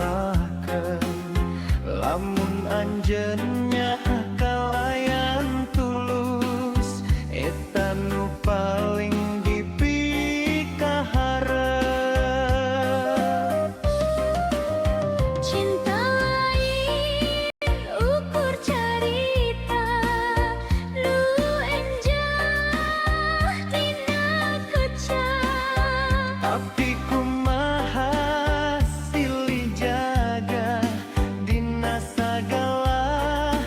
Disalahkeun lamun anjeun kalayan tulus, eta nu paling dipikaharep. Cinta lain ukur carita nu enjah dina kaca. Tapi kumaha silih jaga dina sagala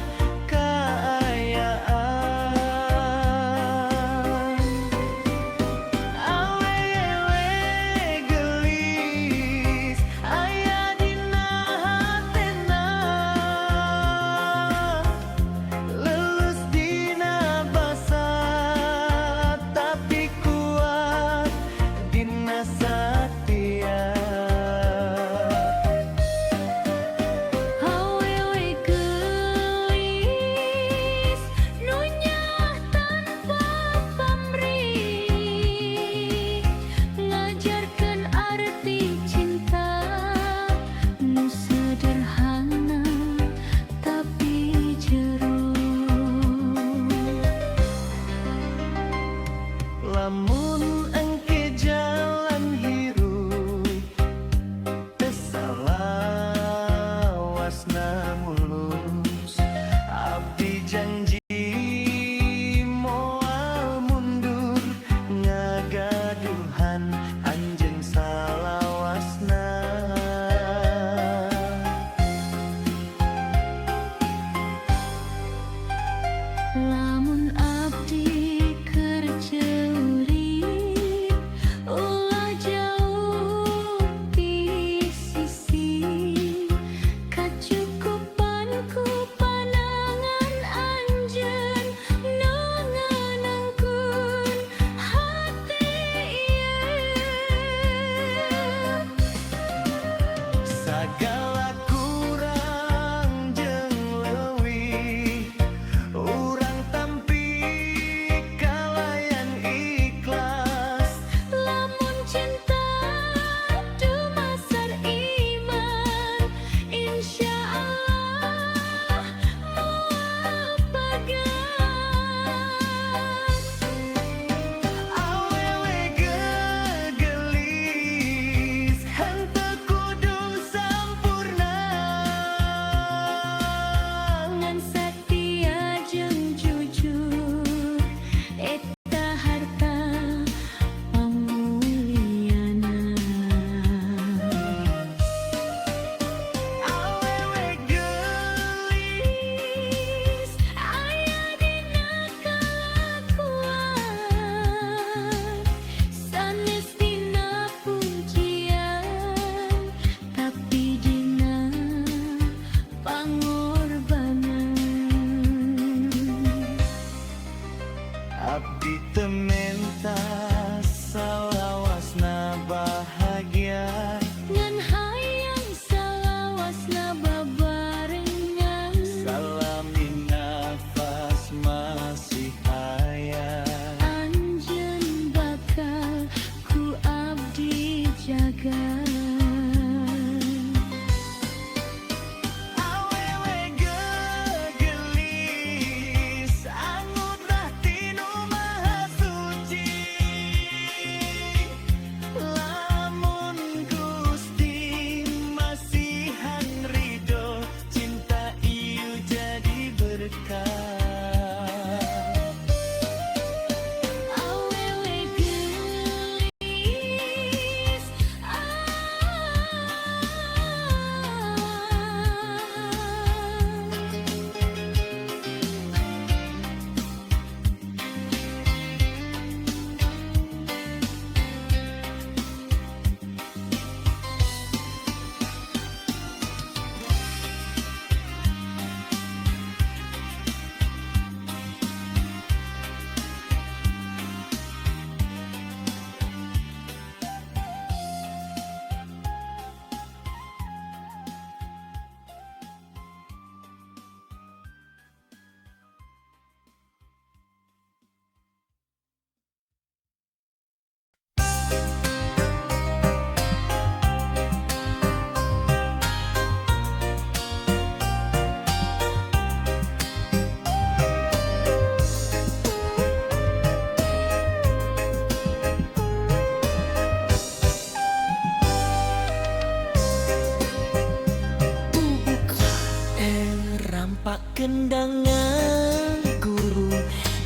Rampak kendang ngaguru,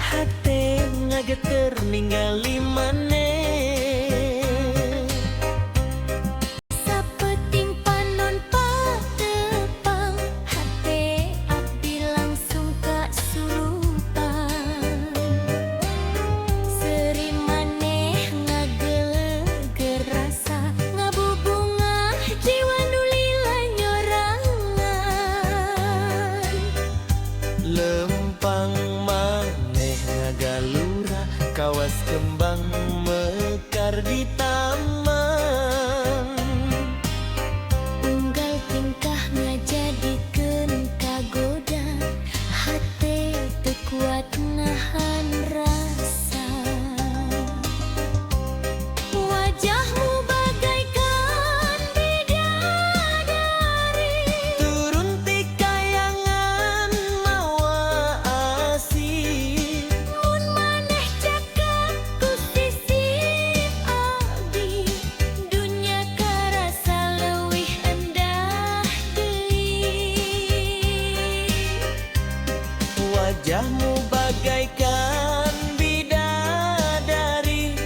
hate ngageter ningali maneh. Sapeuting panon patepang, hate abdi langsung kasurupan. Seuri maneh ngageleger rasa, ngabubungah jiwa nu lila nyorangan. Lempang maneh ngagalura, kawas kembang mekar di taman. Unggal tingkah ngajadikeun kagoda, hate teu kuat nahan rasa. Wajahmu bagaikan bidadari, Turun ti kayangan mawa asih. Mun maneh caket ku sisih abdi, dunya karasa leuwih endah deui. Wajahmu bagaikan bidadari,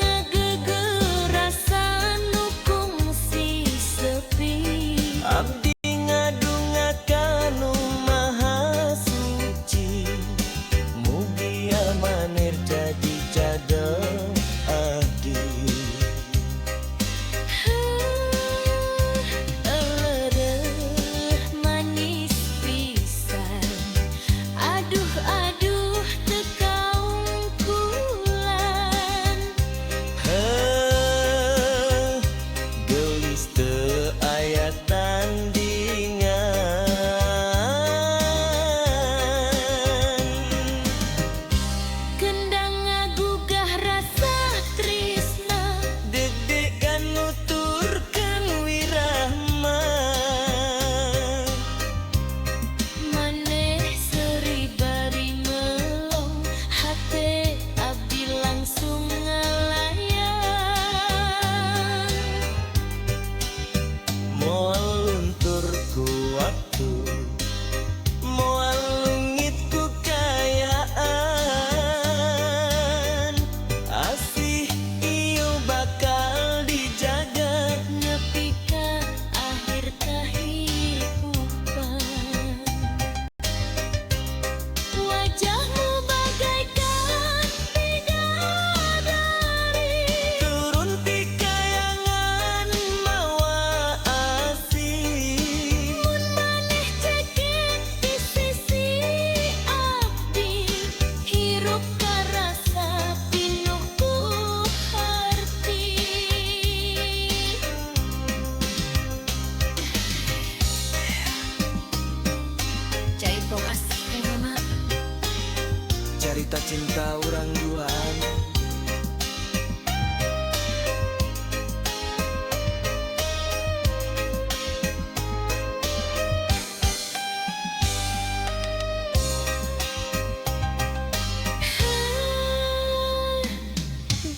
Ngageugeur rasa nu kungsi sepi. Abdi ngadunga ka Nu Maha Suci, mugia maneh jadi jadong abdi. Heuh, eureureuh manis pisan. Aduh aduh, teu kaungkulan. Heuh, geulis teu aya tandingan. Kendang ngagugah rasa trisna, Deg-degan nuturkeun wirahma. Maneh seuri bari melong, hate abdi langsung ngalayang. Moal luntur ku waktu, moal leungit ku kaayaan. Asih ieu bakal dijaga, nepi ka akhir kahirupan. Wajahmu bagaikan bidadari, Turun ti kayangan mawa asih. Mun maneh caket di sisi abdi, hirup karasa pinuh ku harti. Jaipong asih mah. Carita cinta urang duaan.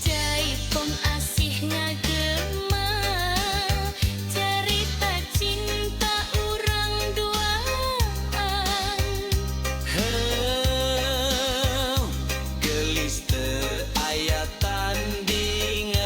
Jaipong asih ngagema, carita cinta urang duaan. Heuh, geulis teu aya tandingan.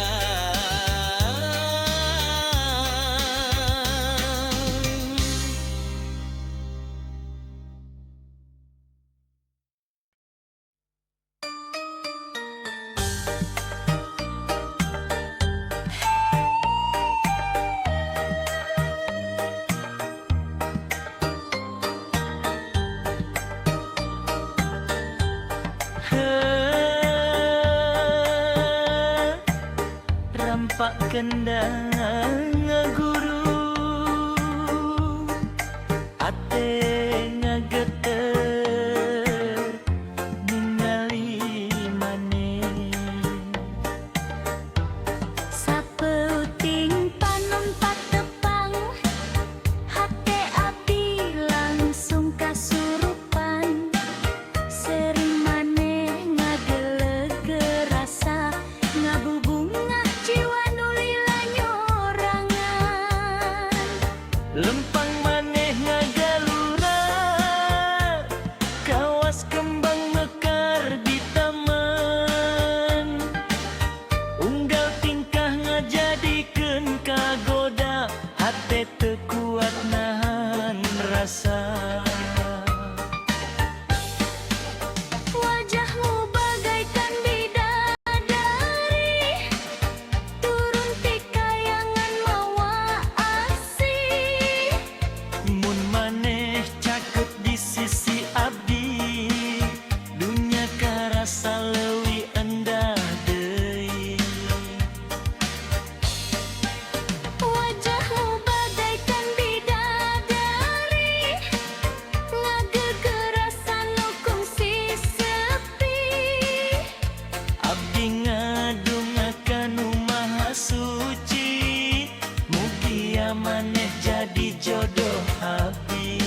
Heuh, rampak kendang ngaguru, ate ngageter ningali maneh. Sapeuting panon patepang, hate abdi langsung kasurupan. Seuri maneh ngageleger rasa, ngabubungah jiwa nu lila nyorangan. Lempang maneh ngagalura, Kuat nahan rasa. Wajahmu bagaikan bidadari, turun ti kayangan mawa asih. Mun maneh caket di sisi abdi, dunya karasa leuwih endah deui. Wajahmu bagaikan bidadari, ngagegeer asa nu kungsi sepi. Abdi ngadunga kanu maha suci, mugia maneh jadi jodoh abdi.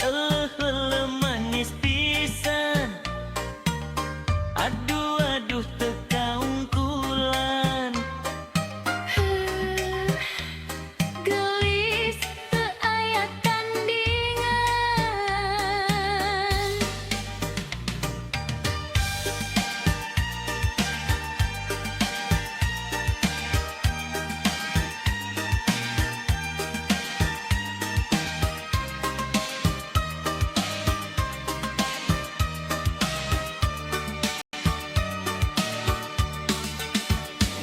Eleuh eleuh manis pisan. Aduh aduh teu kaungkulan. Geulis teu aya tandingan.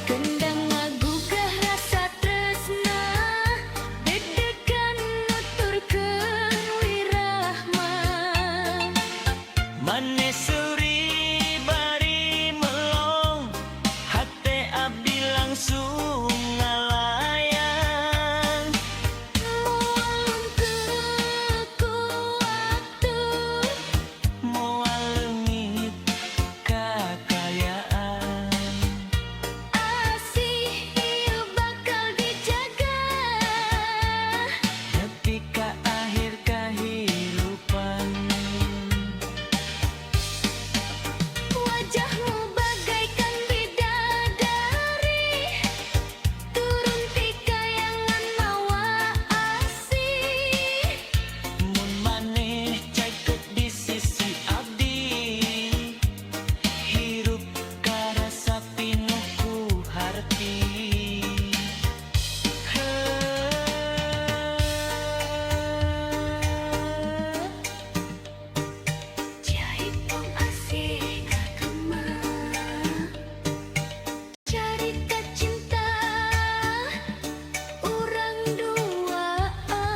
Kendang ngagugah rasa tresna, deg-degan nuturkeun wirahma. Maneh seuri bari melong, hate abdi langsung ngalayang. Moal luntur ku waktu, Moal leungit kakayaan. Asih ieu bakal dijaga. Nepi ka akhir kahirupan. Wajahmu bagaikan bidadari, turun ti kayangan mawa asih. Mun maneh caket di sisi abdi, hirup karasa pinuh ku harti. Heuh. Jaipong asih ngagema, carita cinta urang duaan.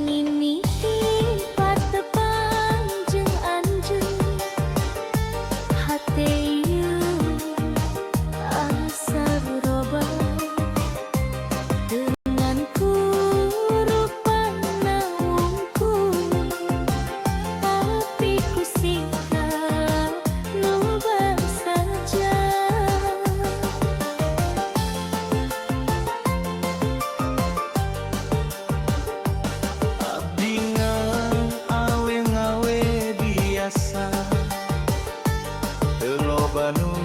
Mimiti patepang jeung anjeun, hate ieu asa robah dengan ku rupana wungkul, tapi ku sikap nu saja. Abdi ngawe-ngawe biasa, teu loba nu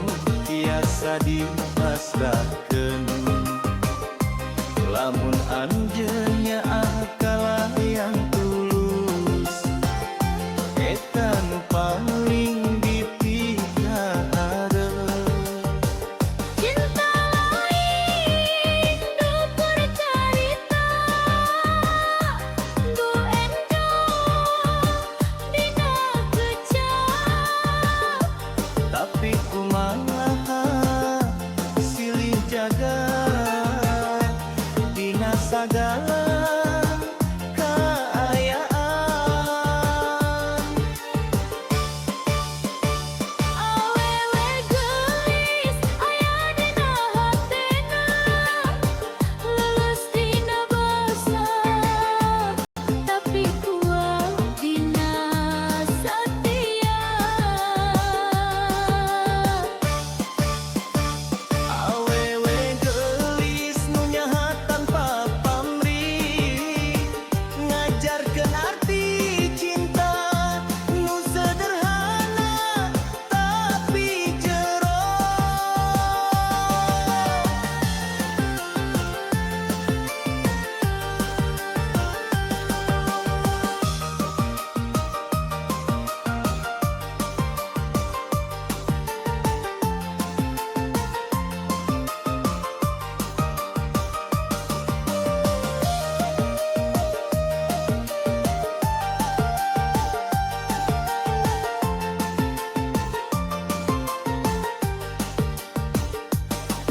tiasa dipasrahkeun. Lamun anjeun nyaah kalayan tulus, eta nu paling dipikaharep. Cinta lain dukur carita, do endo dina kecap. Tapi kumaha silih jaga. sagala kaayaan. Awewe geulis aya dina hatena, leuleus dina basa tapi kuat dina satia. Awewe geulis nu nyahat tanpa pamrih, ngajarkeun arti cinta nu sederhana tapi jero.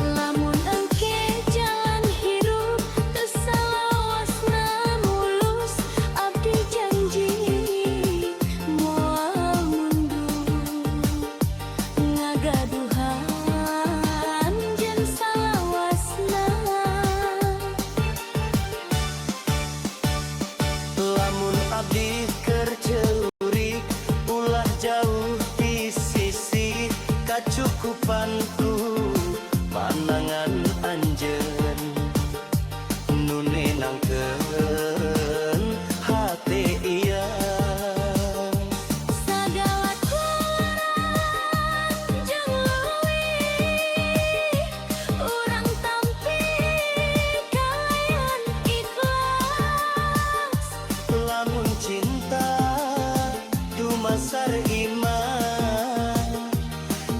Lamun engke jalan hirup teu salawasna mulus, abdi janji moal mundur ngagaduhan jeung salawasna. Lamun abdi keur ceurik, ulah jauh di sisi, kacukupan ku panangan anjeun nu nenangkeun hate ieu. Sagala kurang jeung leuwih urang tampi kalayan ikhlas. Lamun cinta dumasar iman,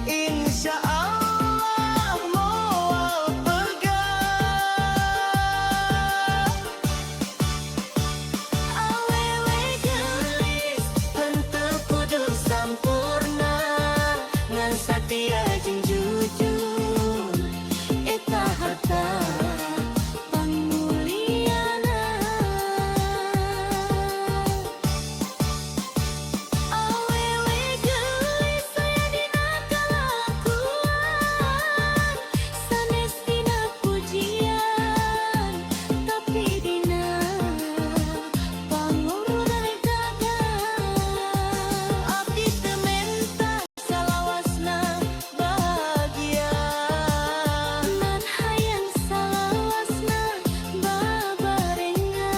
insya Allah moal pegat. Awewe geulis Henteu kudu sampurna, ngan satia jeung jujur eta harta pangmuliana. Awewe geulis aya dina kalakuan, sanes dina pujian tapi dina pangorbanan. Abdi teu menta salawasna bahagia, Ngan hayang salawasna babarengan.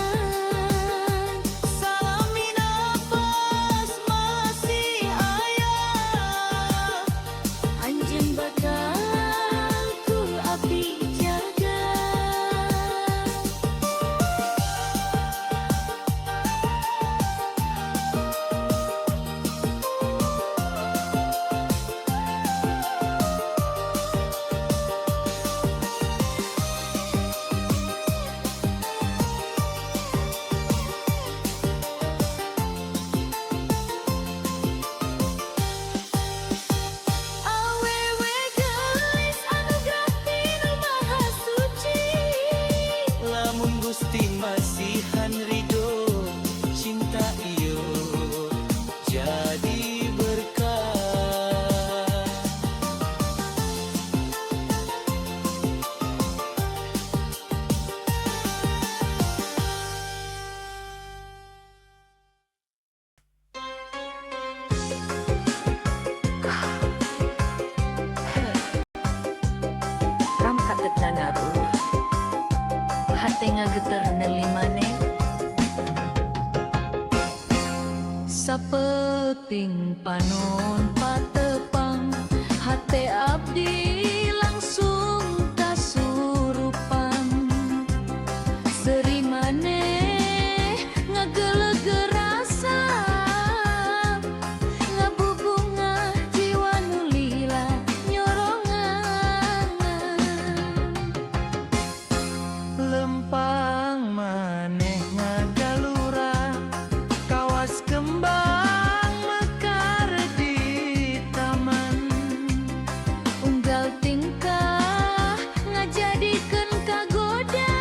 Salami nafas masih aya, Anjeun bakal ku abdi jaga. Awewe geulis anugerah ti Nu Maha Suci. Lamun Gusti masihan ridho, cinta ieu jadi berkah. Ram katetna ngaruh hate ngageter neuli maneh. Sapeuting panon patepang, hate abdi langsung kasurupan. Seuri maneh ngageleger rasa, ngabubunga jiwa nu lila nyorongan. Lempang maneh ngagalura kawas kembang mekar di taman. Unggal tingkah ngajadikeun kagoda.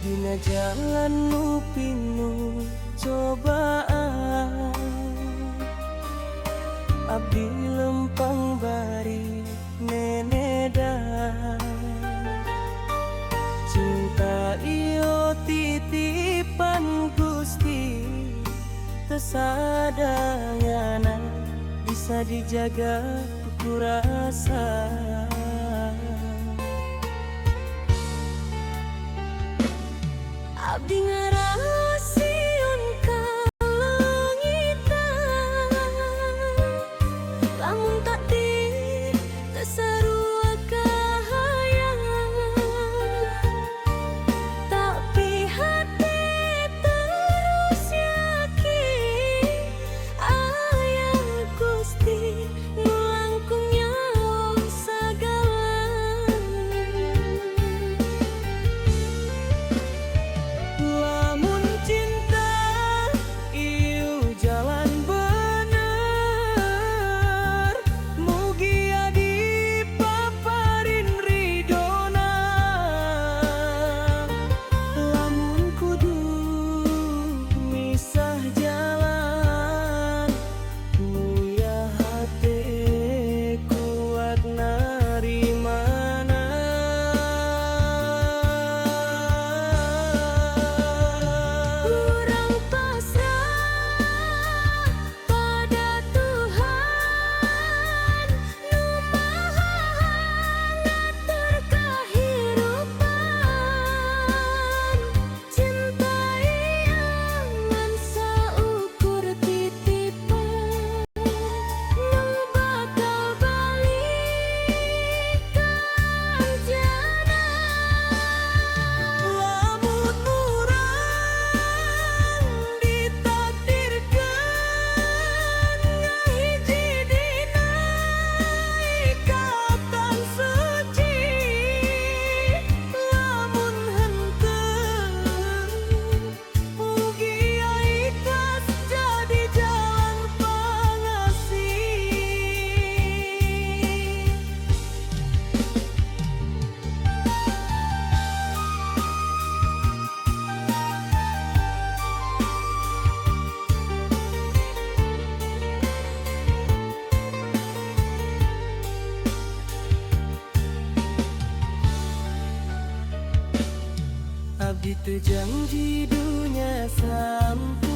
Dina jalan nu pinuh cobaan, abdi lempang bari neneda. Cinta ieu titipan Gusti, teu sadayana bisa dijaga ku rasa. Abdi ngarasion ka langitan, lamun takdir teu sarua kahayang, tapi hati terus yakin aya Gusti nu langkung nyaho sagala. Lamun cinta ieu jalan bener, mugia dipaparin ridona. Lamun kudu misah jalan, muya hate kuat narimana. Urang pasrah pada Tuhan nu Maha ngatur kahirupan. Cinta ieu ngan saukur titipan nu bakal balik ka anjeunna. Lamun urang ditakdirkeun ngahiji dina ikatan suci, lamun henteu mugia ikhlas jadi jalan pangasih. Abdi teu janji dunya sampurna.